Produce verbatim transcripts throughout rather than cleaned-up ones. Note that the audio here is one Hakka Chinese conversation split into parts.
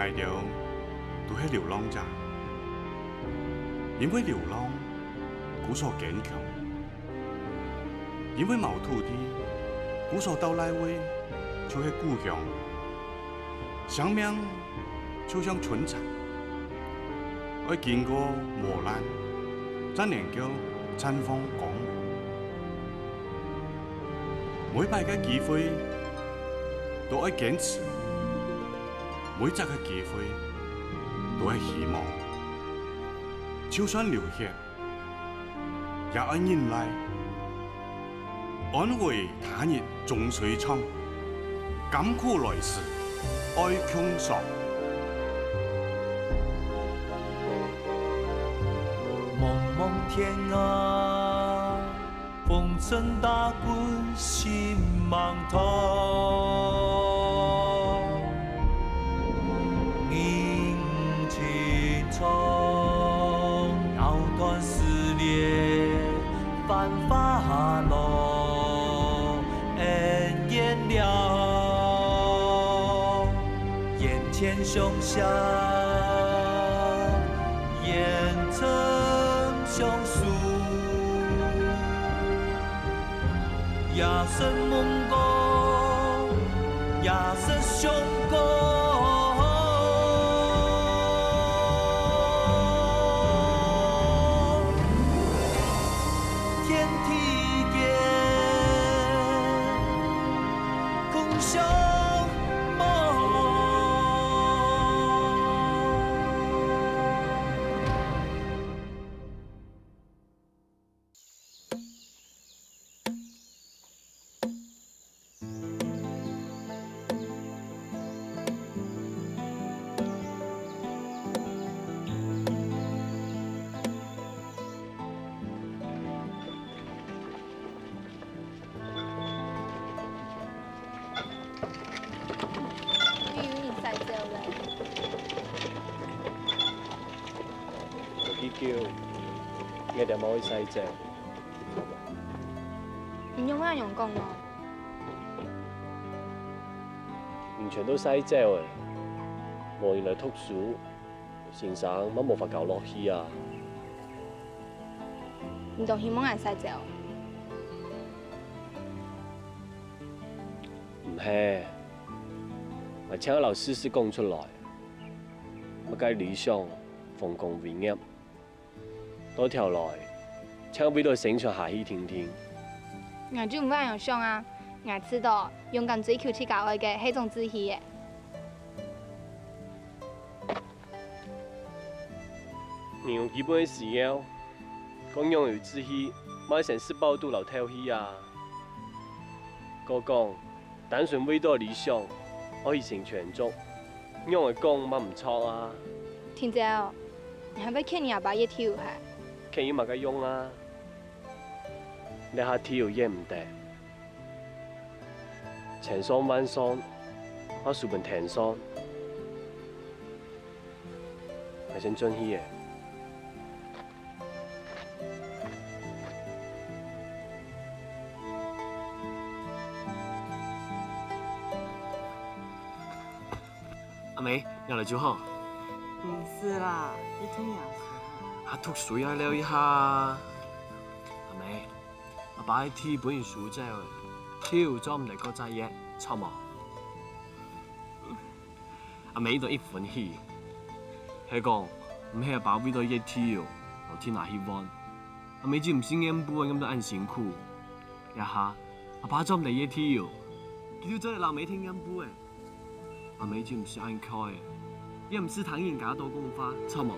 𠊎兜都係流浪者，因為流浪，故所堅強；因為無土地，故所到哪位就係故鄉。生命就像春蠶，愛經過磨難，正能夠綻放光芒。每擺个機會都愛堅持， 每隻个機會都係希望。就算流血，也愛忍耐。安危他日終須唱，甘苦來時愛共嘗。濛濛天涯， 風塵打滾心茫茫。人情長，藕斷絲連繁華落，恩怨了。眼前雄翔，眼前雄雄。 夜深夢光，夜深雄光。天地間，共相望。 你有人使走咧？無幾久，𠊎兜嘛會使走。你仰會恁樣講呢？人全都使走咧，無人來讀書，先生嘛無法教落去啊。你都希望𠊎使走？毋係，𠊎淨愛摎事實講出來，𠊎个理想豐功偉業，到頭來，淨為著生存下去定定。𠊎就毋會恁樣想啊！𠊎知道，勇敢追求自家愛个係種志氣个。 人有基本个需要，講仰有志氣，嘛愛先食飽肚摎透氣啊。過講，單純為著理想，愛犧牲全族，仰會講嘛毋著啊。定仔哦，你還會譴你阿爸越忒有害？譴有麼个用啊？這下忒有怨毋得。 千算萬算，嘛輸分天算。𠊎先轉去咧。阿妹，你來就好。毋使啦，你同你阿爸。啊，讀書也尞一下。阿妹， 阿爸个地分人收走咧，豆做毋得過再挖，著無？阿妹都一歡喜，係講，毋係阿爸為著挖豆，摎地拿去換，阿妹就毋使染布仔染到恁辛苦。這下，阿爸做毋得挖豆，佢就做得摎阿妹𢯭染布仔。阿妹就毋使恁𤸁咧，也毋使聽人家多講話，著無？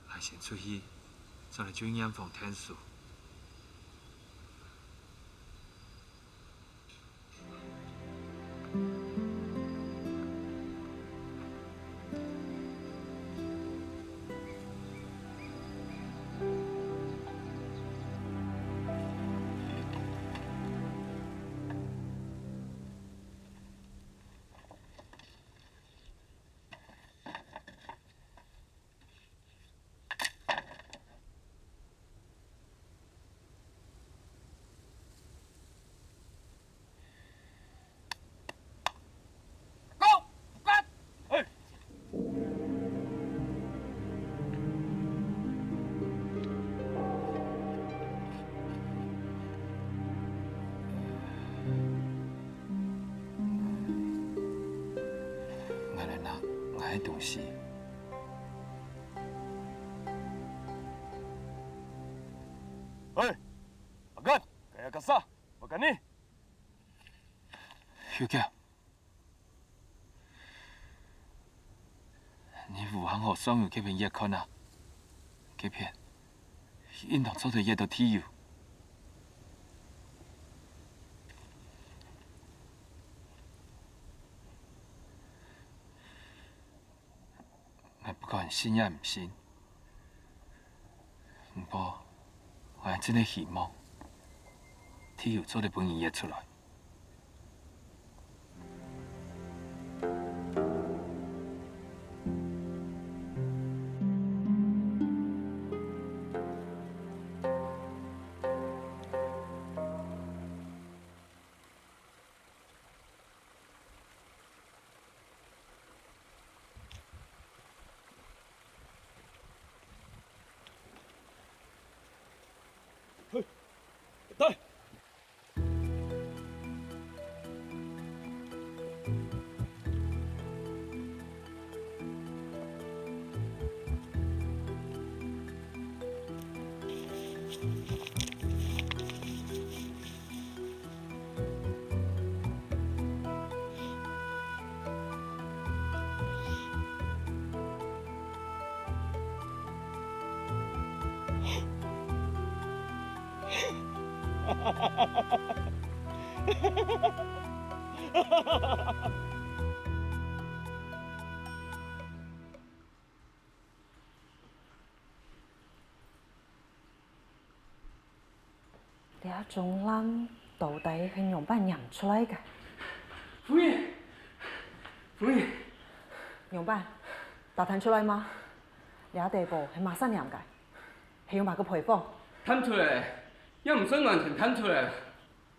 𠊎先出去，轉來就去驗房𢯭手。个東西。哎，阿幹，該个啥？我跟你。小姐，你烏坑河上游該片挖看啊，該片應當做得挖到地油。 𠊎不管信也毋信，毋過，𠊎真个希望，地油做得分人挖出來。 這中籃到底係仰般拈出來个？夫人，夫人，仰般，打探出來嗎？這底部係麼儕拈个？係用麼个配方？探出來，也毋算完全探出來。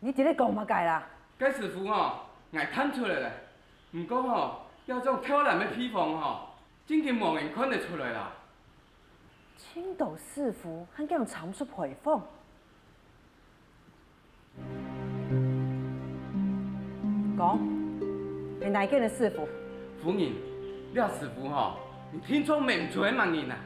你在這講麼个啦？該時候吼，𠊎探出來了，毋過吼，這種透藍个配方吼，正經無人看得出來啦。 盡多師傅還驚參出配方。講，係哪間个師傅？夫人，這師傅吼，你定著問毋出係麼人啊！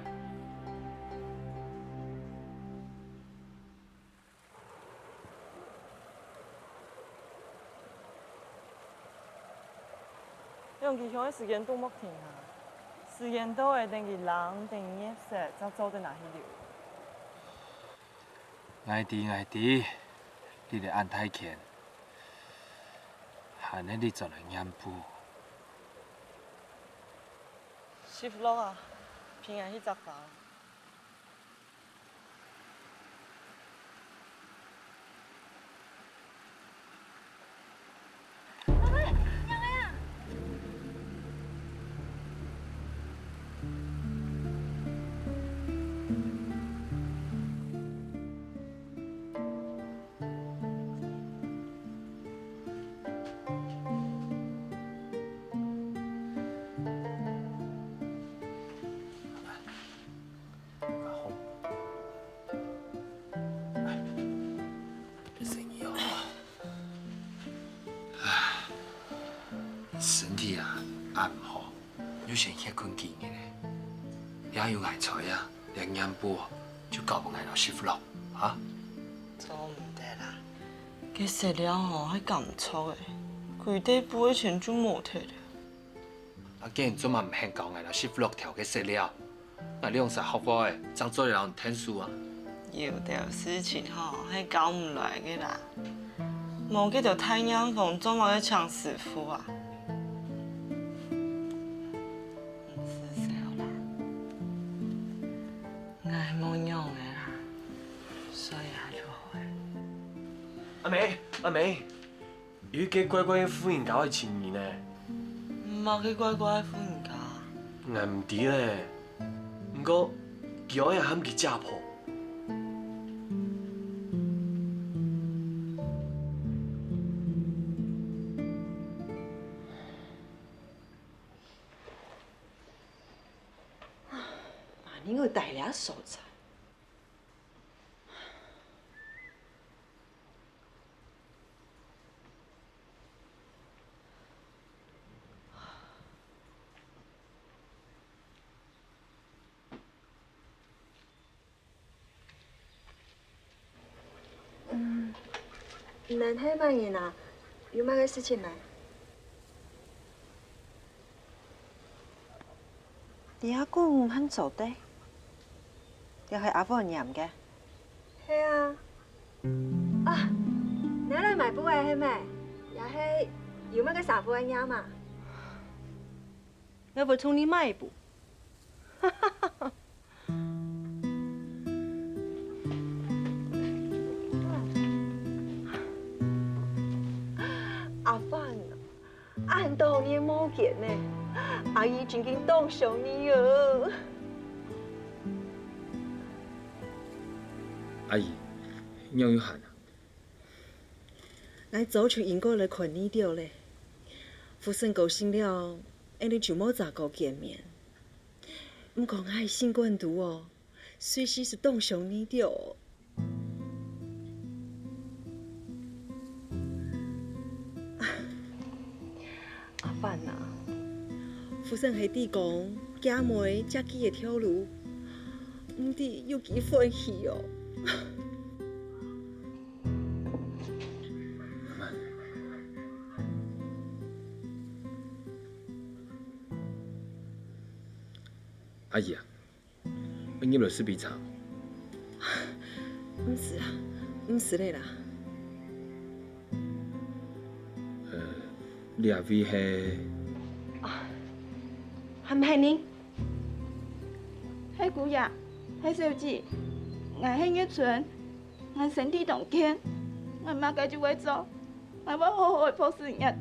用幾香个時間都莫停下，時間到了，等佢冷，等佢熱煞，正做得拿去留。𠊎知，𠊎知，你兜恁大件，還係你轉來念布。十六啊，平安去摘花。 身體啊，恁毋好，又先歇睏幾日咧。也有𠊎在啊，這念布哦，就交分𠊎摎十六，啊？做毋得啦，該色料吼，還感著欸，幾垤布个錢就無忒了。 啊，既然做麼毋肯教𠊎摎十六調个色料？𠊎兩儕學會正做得摎你𢯭手啊！有兜事情吼，係教毋來个啦。無該兜大染坊做麼个請師傅啊？毋使愁啦，𠊎無用个啦，所以還就好欸。阿妹，阿妹， 有一個怪怪个婦人家愛尋你呢。麼个怪怪个婦人家？𠊎毋知咧，毋過佢愛𠊎喊佢姐婆。啊，你愛戴這手指。你等係麼人啊？有麼个事情無？你阿公還做得？這係阿芳拈个？係啊。啊，你來買布仔係無？也係有麼个衫褲愛拈嘛？𠊎會同你買布。 阿芳啊，恁多年無見呢，阿姨真經當想你哦。阿姨，你仰有閒啊？𠊎早就應該來看你兜咧。福生高興了，𠊎兜就無再過見面。毋過𠊎心肝肚哦， 隨時係當想你兜。阿芳啊，福生係知講，厥妹自己个頭路，毋知有幾歡喜哦。阿姨啊， 你入來食杯茶。毋使啊，毋使咧啦。呃，這位係？啊，還毋係你？係姑爺，係小姐，𠊎係月春，𠊎身體當健，𠊎麼个就會做。 𠊎會好好个服侍你兜。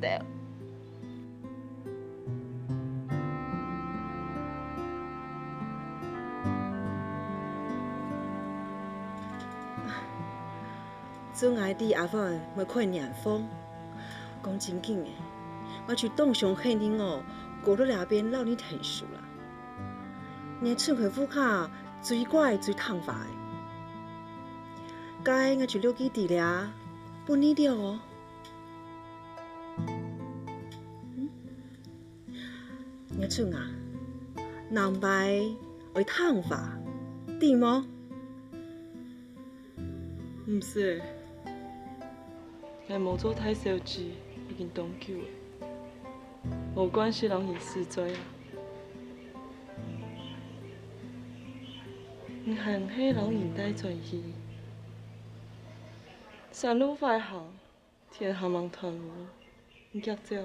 自𠊎知阿芳會開染坊，講正經个，𠊎就當想喊你哦，過來這片摎你𢯭手啦。 你係春海屋下最乖最聽話个。該𠊎就留佢在這，分你兜哦。嗯？月春啊，人輩愛聽話，知無？毋使。 𠊎無做大小姐已經當久了，無慣勢摎人使嘴啊。你還係摎人帶轉去，山路壞行，天還吂斷烏，你遽走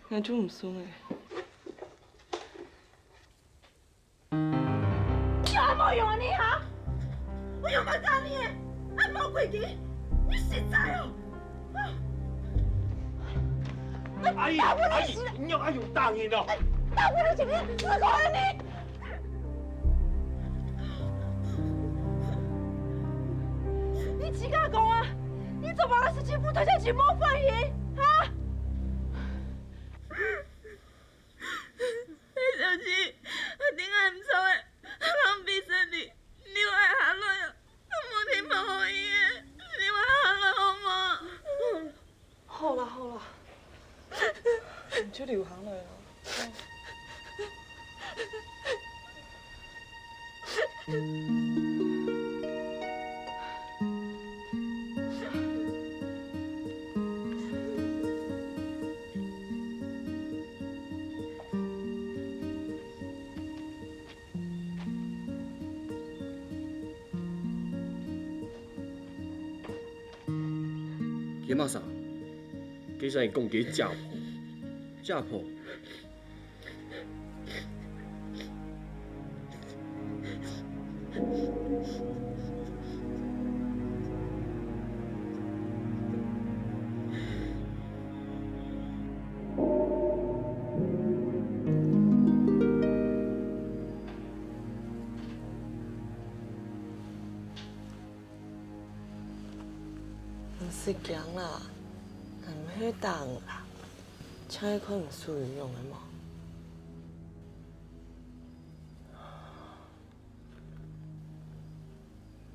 ，𠊎就毋送了。 有恁無用啊你哈！𠊎又毋係打你个，恁無規矩，你實在哦！阿姨，阿姨，你仰恁樣打人哦？打分你一个死過个你！你自家講啊，你做麼个事情毋對小姐無歡喜，哈？ 大小姐，𠊎知𠊎毋著了，摎你比身體，你愛下來啊！𠊎無地方好去了，你愛下來好無？好啦，好啦，你就留下來啊。 佢麼儕？佢想講佢家婆，家婆。 毋使驚啦，𠊎毋係打你啦，淨係看你手有用个無。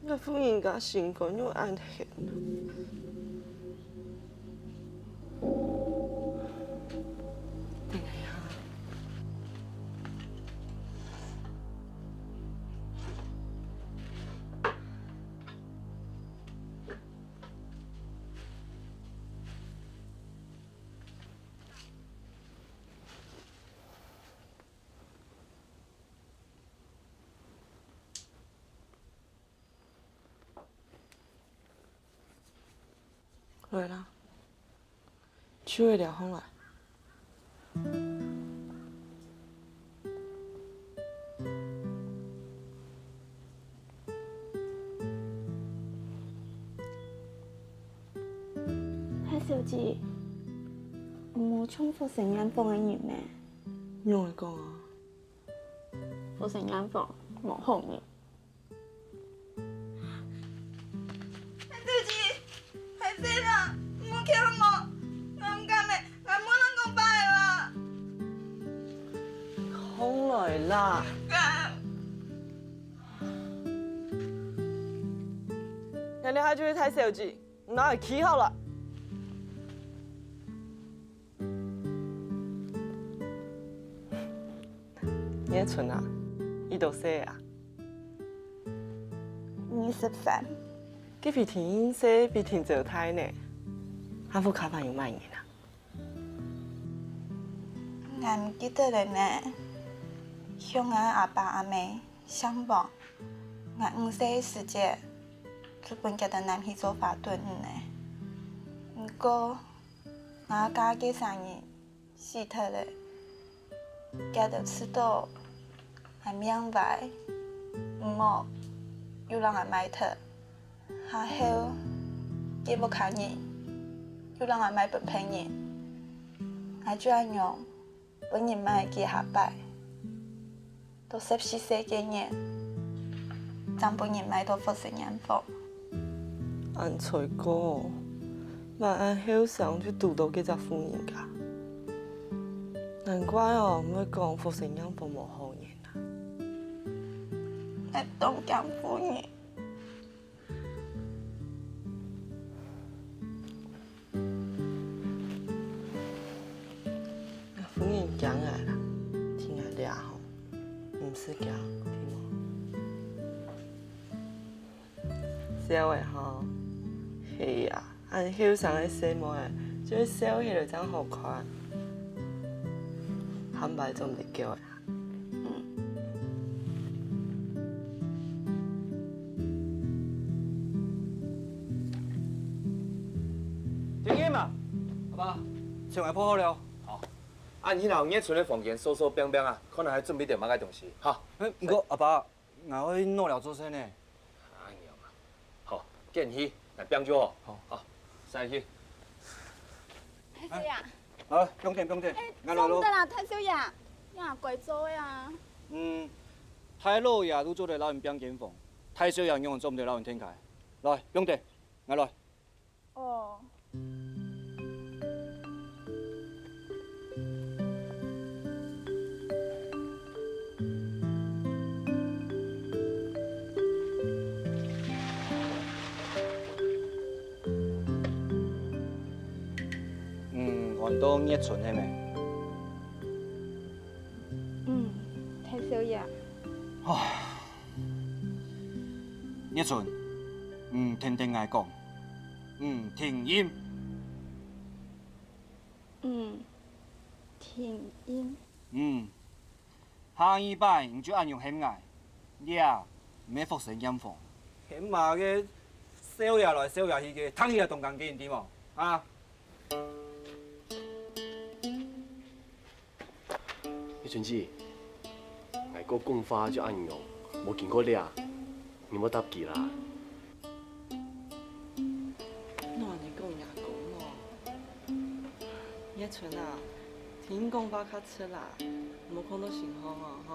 𠊎婦人家心肝又恁黑。等一下。來啦，就係這項啦。大小姐，無像福生染坊个人呢。仰會講啊？福生染坊無好人。 對不起，歹勢啦，毋好客氣好無？𠊎毋敢了，𠊎無亂講話啦。講來啦。𠊎這下就去大小姐，你拿來企好了。 月春啊，你幾多歲啊？二十三。佢比定細，比定朝大呢，下屋下還有麼人啊？𠊎毋記得了呢，想𠊎阿爸阿姆 姓黃，𠊎五歲時節就分佢兜揇去做花燈仔呢。毋過，𠊎家个生人死忒了，佢兜知道𠊎命壞，毋過又摎𠊎賣忒。下後，佢屋下人又摎𠊎賣分別人，𠊎就恁樣分人賣幾下擺。 到十四歲該年，正分人賣到福生染坊。恁衰過，還恁後生就堵著該隻婦人家。難怪哦，毋會講福生染坊無好人啊。𠊎當驚婦人。 婦人驚𠊎啦，聽𠊎這吼，毋使驚，聽無？笑个吼，係啊，恁後生个細妹仔，就係笑起來正好看。下擺做毋得噭个。 天音啊，阿爸，菜𠊎泡好了。好，啊，你去月春个房間掃掃拚拚啊，看下還準備點麼个東西，哈。欸，毋過阿爸，𠊎愛拿了做事呢。哎呀，好，叫你去，來拚就好。好，好，上去。大少爺，來，放等，放等，欸，𠊎來咯。做毋得啦，大少爺，你也該做个啊。嗯，大老爺都做得摎人拚間房，大少爺仰會做毋得摎人𢯭開？來，放等，𠊎來。哦。 嗯，安到月春係無？嗯，大少爺。唉，月春，你聽等𠊎講，你定音。嗯，定音。嗯， 下二擺你就恁樣喊𠊎，這毋係福生染坊。喊麼个少爺來少爺去个，聽起來當驚人，知無？啊！月春姊，𠊎哥講話就恁樣，無經過這，你莫答佢啦。 哪你講若公哦？月春啊，聽講話較直啦，莫講到心項哦，吼。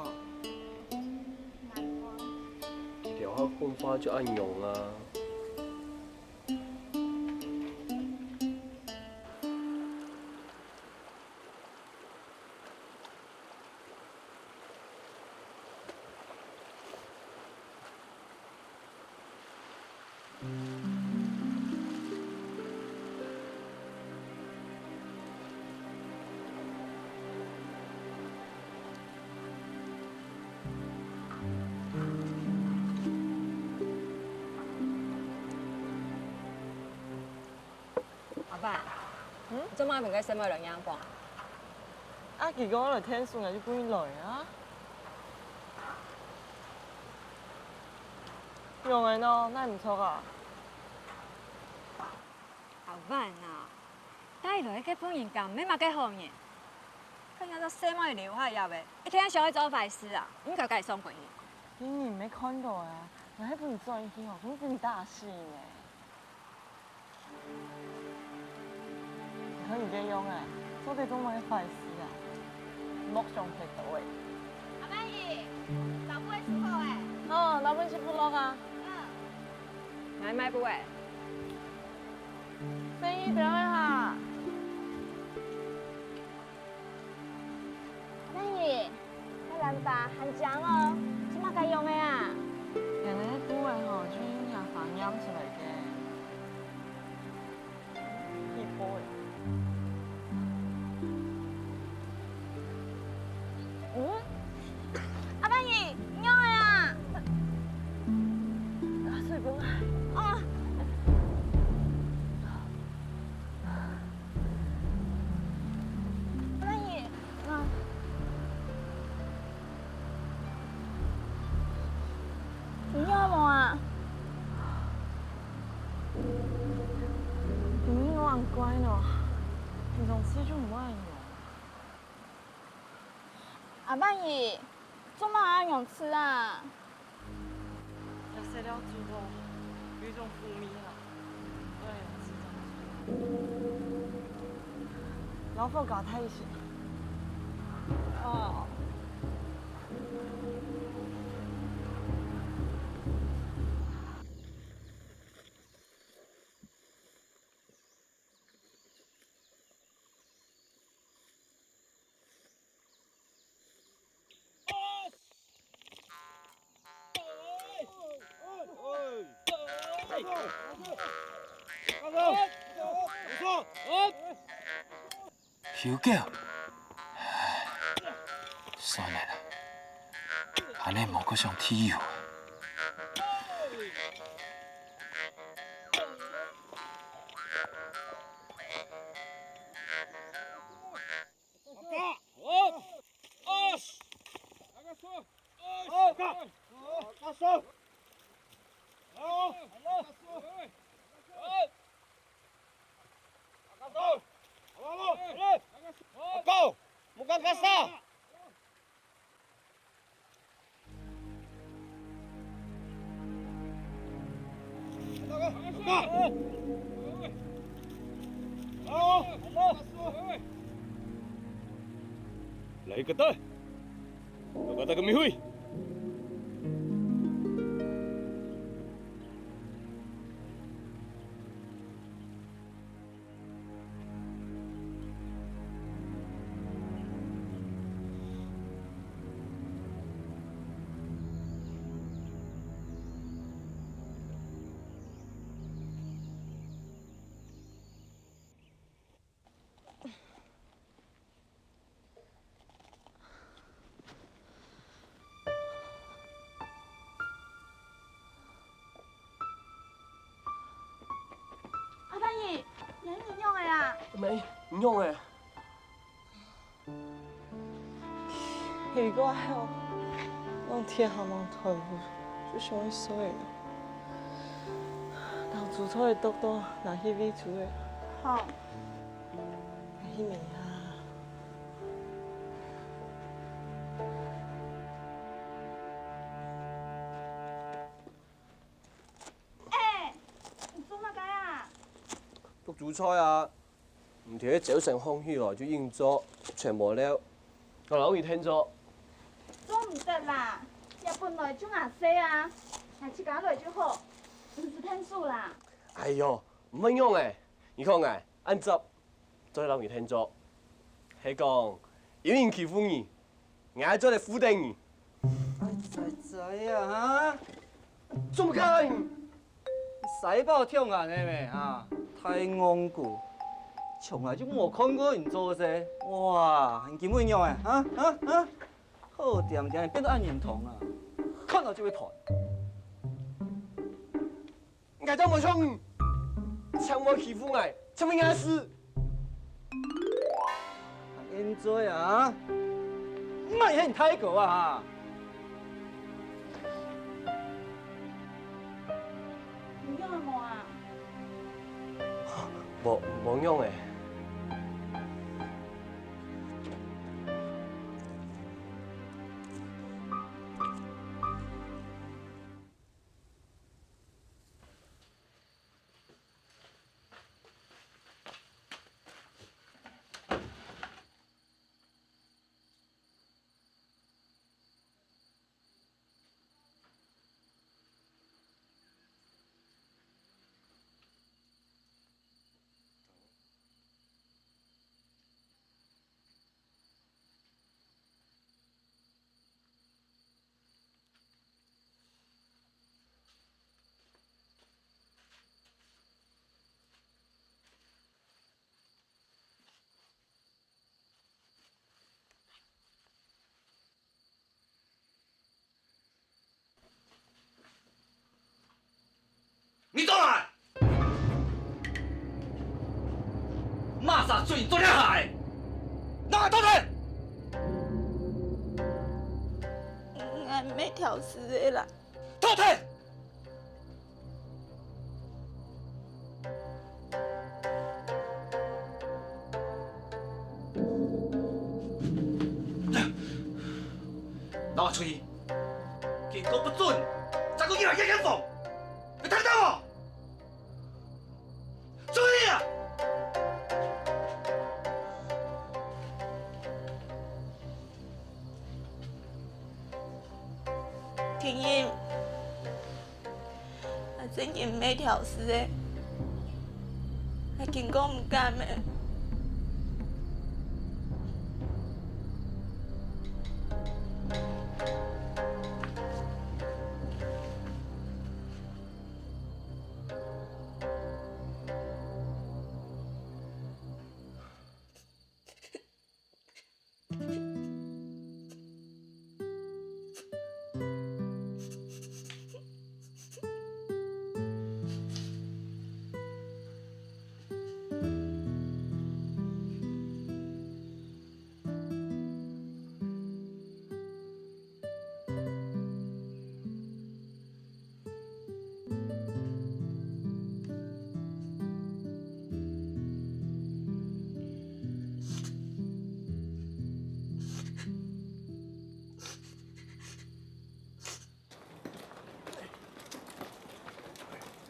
佢這下講話就恁樣啊。 阿爸，嗯？你做麼个分該細妹來染坊？啊，佢講愛來𢯭手，𠊎就分佢來啊。仰仔呢，哪毋著啊？阿萬啊，帶來个婦人家毋係麼个好人，看人家細妹留下來个，一定想愛做壞事啊，毋該該送過去。你毋係看到啊，若係分你轉去吼，分你打死呢。你看你這樣欸，做得做麼个壞事啊？莫想忒多欸。阿萬姨，老母个時候欸。哦，老母食飯了啊。嗯。來買布欸。 生意點仔哈。阿姨，該蘭花還靚哦，係麼个用个啊？原來布仔吼，就用這花染出來个。一波。嗯？ 阿萬姨，你仰仔啊？拿水分啊。哦。阿萬姨，啊。你仰仔無啊？你仰恁乖呢？平常時就毋會恁樣。 阿萬姨，做麼个恁樣食啊？這色料煮好，有一種風味啊，愛來試試看。老火加大一些。哦。 休狗，唉，算了啦，恁呢無較想自由。 來个忒，來个忒个米灰。 阿伯你，你仰仔啊？妹，你仰仔？奇怪哦，望天還望台風，就想愛睡了。摎煮菜个桌桌拿去餵豬仔。好。 阿希美啊。哎，你做麼个啊？剁豬菜啊，毋係朝晨䟘起來就應做，全無尞。 𠊎摎你𢯭做。做毋得啦，這本來就𠊎事啊，𠊎自家來就好，毋使𢯭手啦。哎喲，毋會仰仔，你看𠊎恁紮，做得摎你𢯭做。係講，有人欺負你，𠊎做得負擔你。哎，噠噠啊，哈！做麼个？ 使飽暢眼个咩哈？大戇牯，從來就無看過人做事。哇，你今晡仰仔，哈哈哈！好恬恬變到恁嚴重啊！看著就會煩。𠊎正無像你，淨會欺負𠊎，淨會惹事。 恁樣做啊？你嘛也很大個啊哈！你仰仔無啊？無，無用誒。你做麼个？麼儕准你做這下个？拿來脫忒！𠊎毋係挑事个啦。脫忒！ 拿出去！警告不准再過入來這間房，有聽到無？注意啊！ 婷婷，𠊎真經毋係挑事个，𠊎經過毋敢个。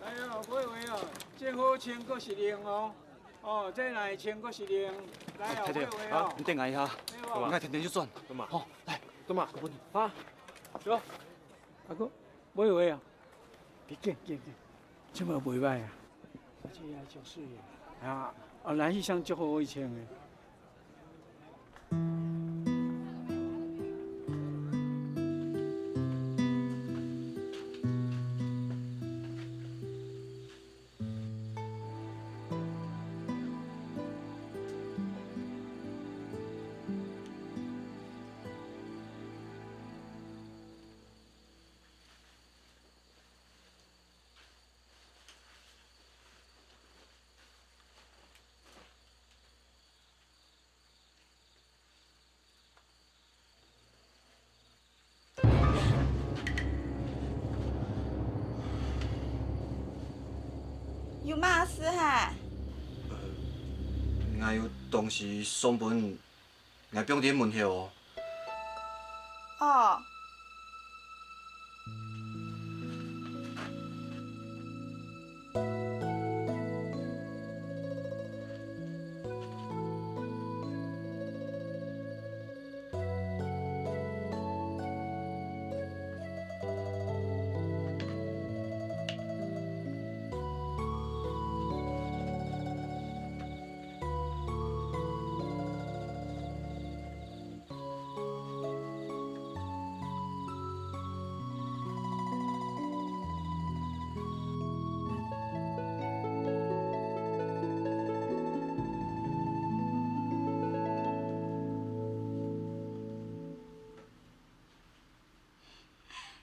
來哦，買鞋哦，這號穿過一領哦。哦，這來穿過一領。來哦，買鞋哦。啊，你等𠊎一下，𠊎天天就轉。幹嘛？好，來，幹嘛？我分你。啊，走。阿哥，買鞋啊？緊緊緊，這無買歹啊。而且也足媠个。啊，啊，藍色上足好一穿个。 有麼事哈？呃，𠊎有東西送分你，𠊎放在門口哦。哦。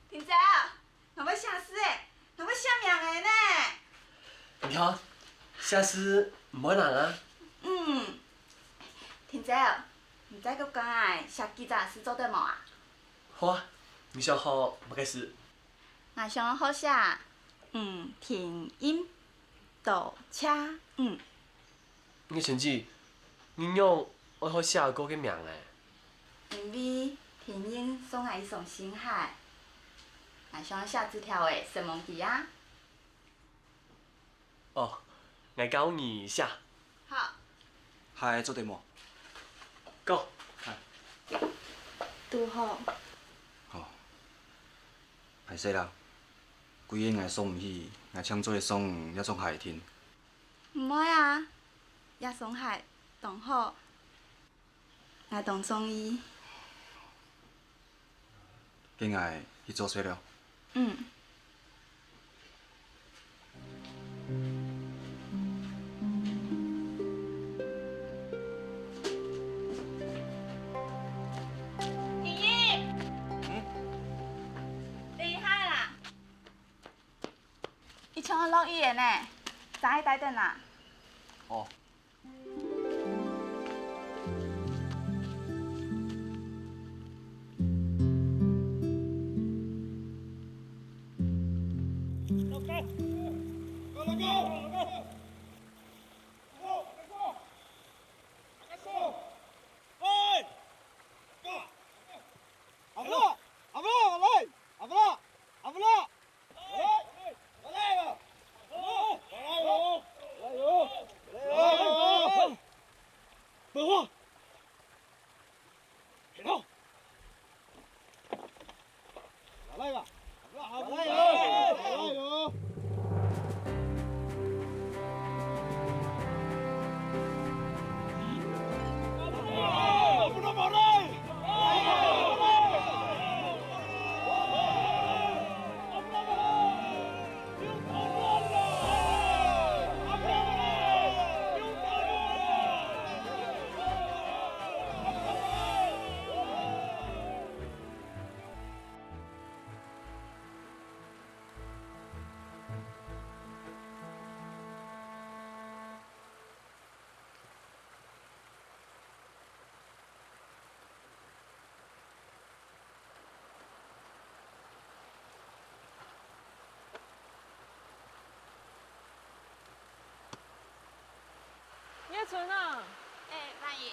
婷姐，𠊎愛寫字咧，𠊎愛寫名仔呢。你好，寫字毋會難啊。嗯，婷姐，你再過講𠊎寫幾隻字做得無啊？好啊，你想學麼个字？𠊎想學寫，嗯，拼音，多車，嗯。月春姊，你仰會好寫歌个名仔？因為天英送𠊎一雙新鞋，𠊎想寫紙條仔送分佢啊。哦，𠊎教你寫。好。嗨，做得無？Go！嗨。堵好。好。歹勢啦，歸日𠊎送毋起，𠊎請做得送你這雙鞋定。 毋會啊，這雙鞋當好，𠊎當中意。該𠊎去做事了。嗯。天英！嗯？等一下啦。 佢像愛落雨了呢，遮仔帶等啦。哦。月春啊！哎，曼英。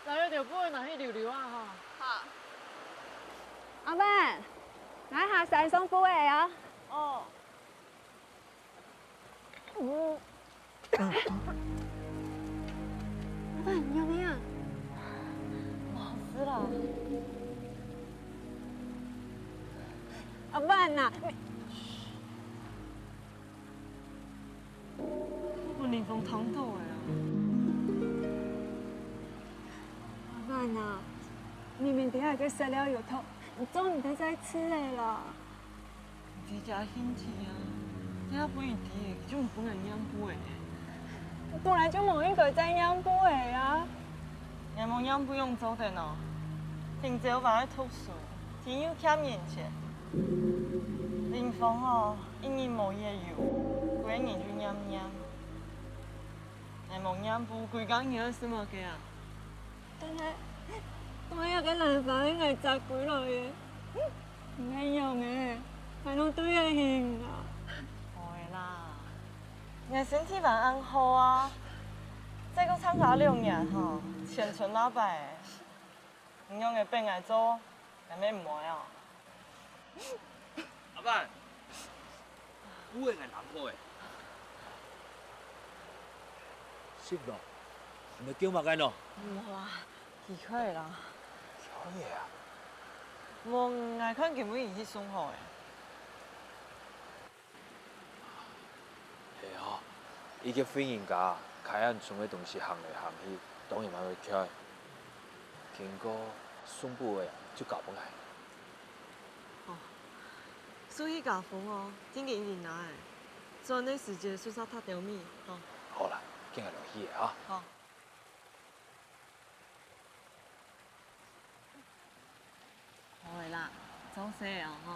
來了就分𠊎拿去溜溜啊吼。好。阿曼，𠊎下山送布仔啊。哦。 嗯。阿曼，你仰仔啊？無事啦。阿曼啊，你，分冷風燙著了啊。阿曼啊，明明知𠊎个食了有毒，你做毋得再試了啦。 你自家興趣啊，這下分你知了，佢就毋分𠊎染布仔。本來就無應該再染布仔啊。𠊎無染布仰做得呢？定朝還愛讀書，天又欠人錢。冷風哦，一日無月油，歸日就炎炎。𠊎無染布，歸工日愛食麼个啊？ 等下，等下該蘭花分𠊎摘歸來个，毋係仰仔，𠊎攏對得起你啊。毋會啦，你身體還恁好啊，再過參加兩年吼，全村那擺，你仰仔分𠊎做，𠊎乜毋會哦。 阿曼，布仔𠊎染好了。食咯，你愛叫麼个呢？無啦，佢開啦。佢開个啊？無，𠊎看今晡日去送好了。係哦，一個廢人家，㧡恁重个東西行來行去，當然嘛會𤸁。經過送布仔就交分𠊎。 哦，手機家風哦，正經緊拿欸，轉个時節手續較刁民，吼。好啦，緊來落去啊。好。好个啦，做事哦，吼。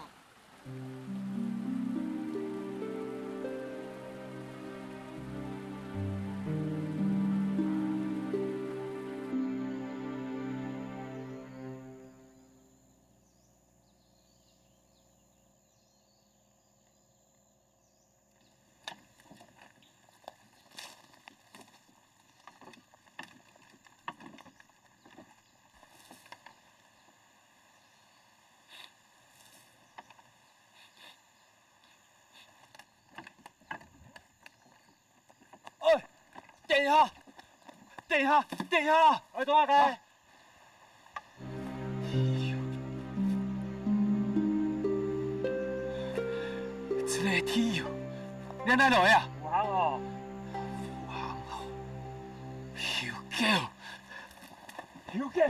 等一下，等一下，等一下！愛做麼个？啊！這个地油，你哪來啊？武行哦。武行哦。有夠！有夠！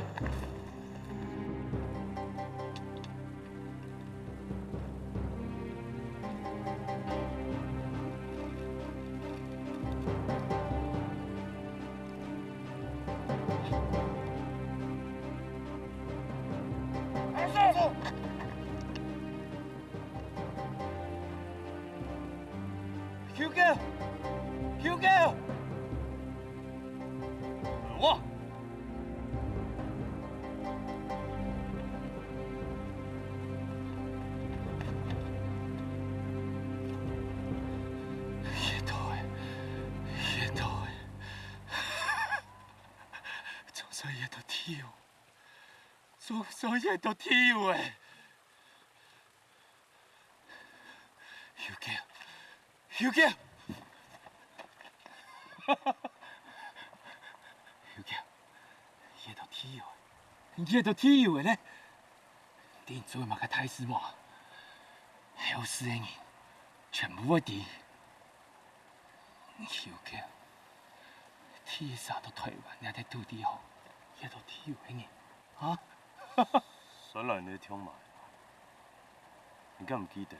Q Q！Q Q！我！噎到欸，噎到欸！總算噎到地油，總算噎到地油欸！ 有夠，有夠！有夠，噎到地油欸，噎到地油欸咧！你知做麼个大事無？後世个人全部會知。有夠，第一儕到臺灣這塊土地項，噎到地油个人，啊！ 算來你个痛嘛，你敢毋記得？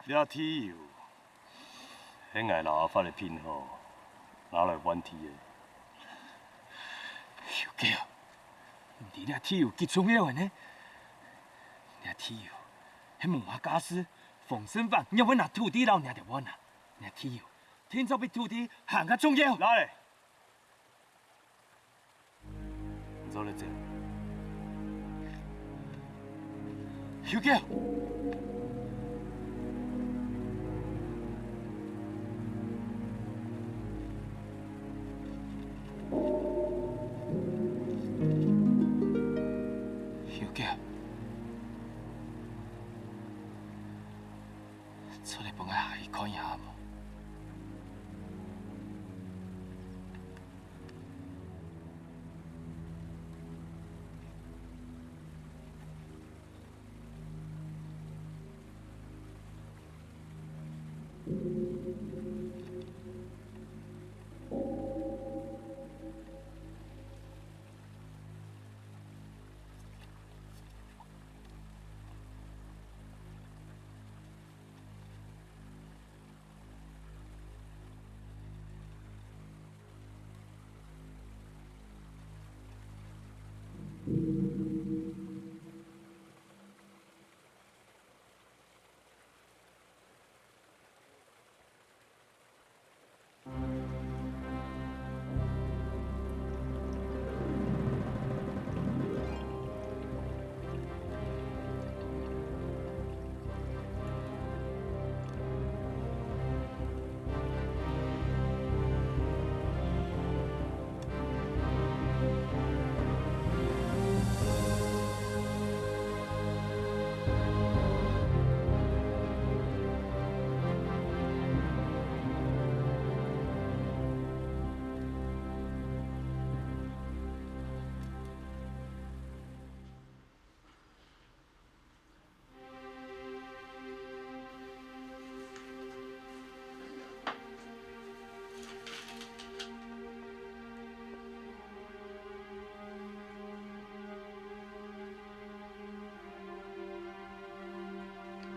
這地油係𠊎摎阿發个聘號，拿來換地个。有夠！你知這地油幾重要个呢？這地油係無麼價值，方勝發仰會拿土地摎你兜換啊？這地油定著比土地還較重要！拿來！ 你做得走。有夠！有夠！做得分𠊎下去看一下無？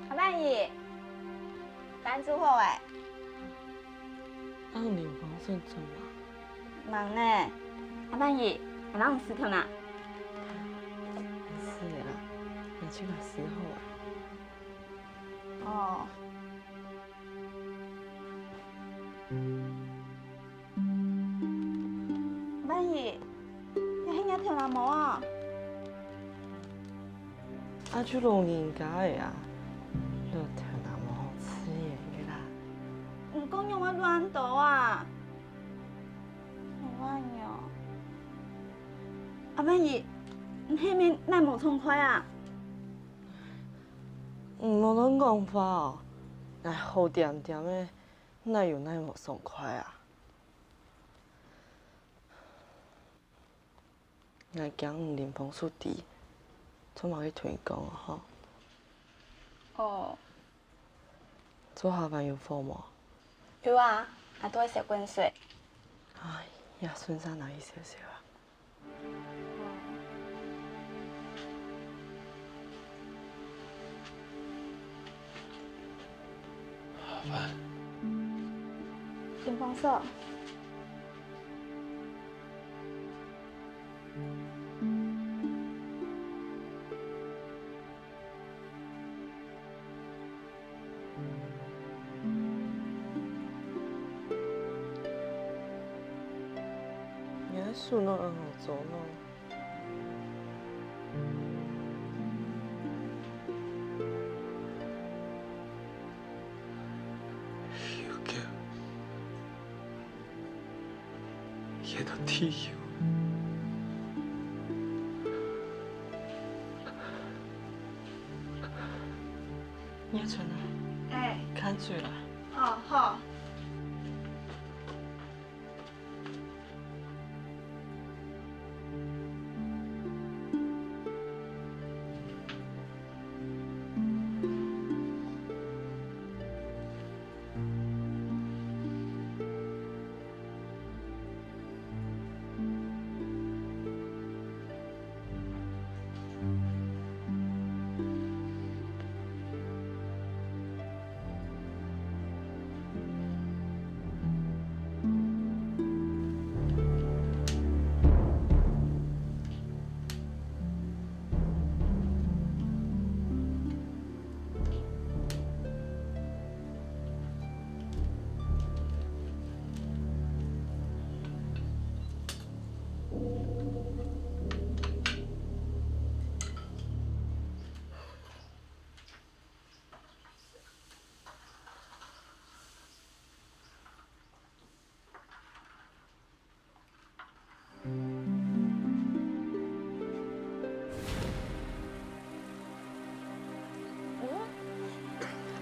阿曼姨，飯煮好欸。恁靈光送走啊？吂呢。阿曼姨，𠊎摎你食忒啊？毋使了啦，你自家食好啊。哦。 曼姨，這係若豆奶無啊？啊，就老人家个啊，落豆奶無好食个啦。毋過仰會落恁多啊？好啊喲。啊，曼姨，你係毋係哪無暢快啊？你莫亂講話哦，𠊎好恬恬个哪有哪無爽快啊？𠊎驚你林芳素知，做麼个同佢講啊吼？哦。這下還有火無？有啊，𠊎都會燒滾水。哎，也順續拿去燒燒啊。 阿凡。林芳素。 你个手哪恁好做呢？有个，也到地球。 葉純啊，哎。看水啦。哦，好。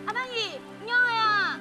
阿曼姨，你仰仔啊？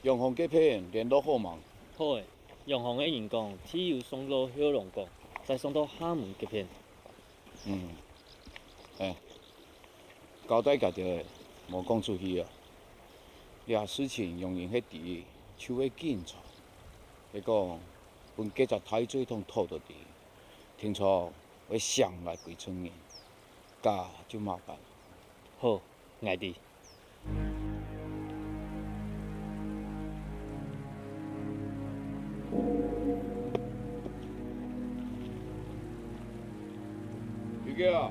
永康該片聯絡好吂？好欸，永康个人講，地球送到後龍崗，再送到廈門該片。嗯，欸，交代佢兜，莫講出去啊！這事情容易係知，就會緊張。係講，分該隻大罪黨討著知，定著會成來歸村人，該就麻煩。好， 𠊎知。有个啊！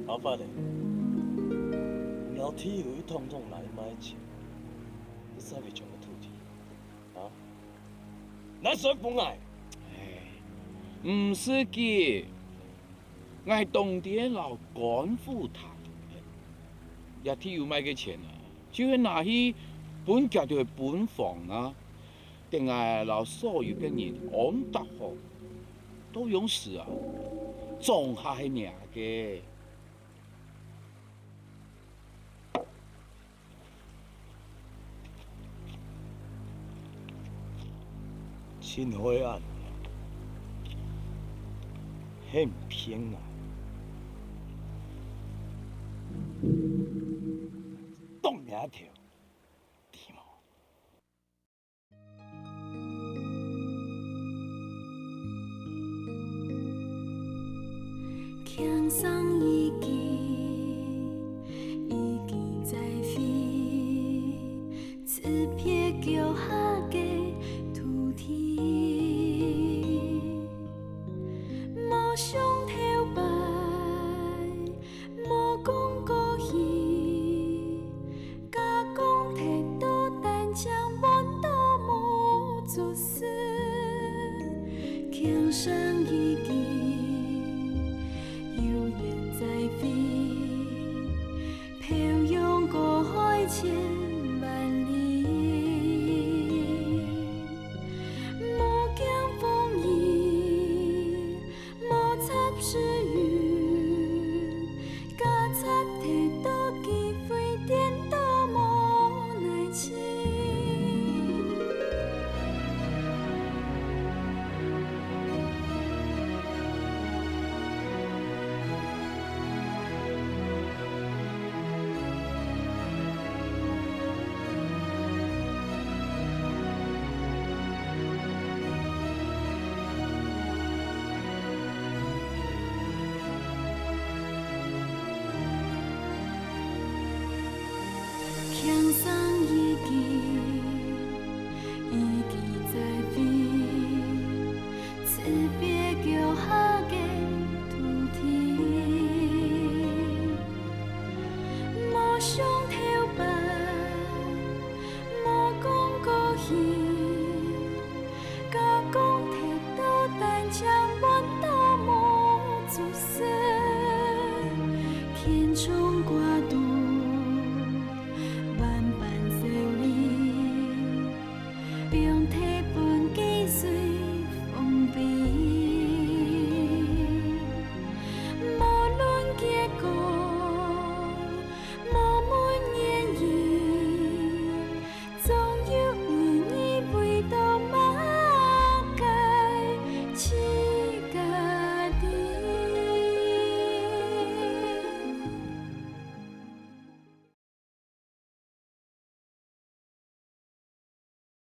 阿發仔，你摎地球一統統拿去賣錢，你煞會將个土地，啊？拿轉分𠊎！哎，毋使急。 𠊎當天摎官府談，這地有賣个錢啊，就係拿去分佢兜分房啊，等𠊎摎所有个人安搭好，到樣時啊，總下係若个。 真會恁，很騙啊！當名頭，知無？上已經，已經在飛，自別腳下个土地。無想頭擺，無講過去，假講忒多，單淨換到無做事，輕聲音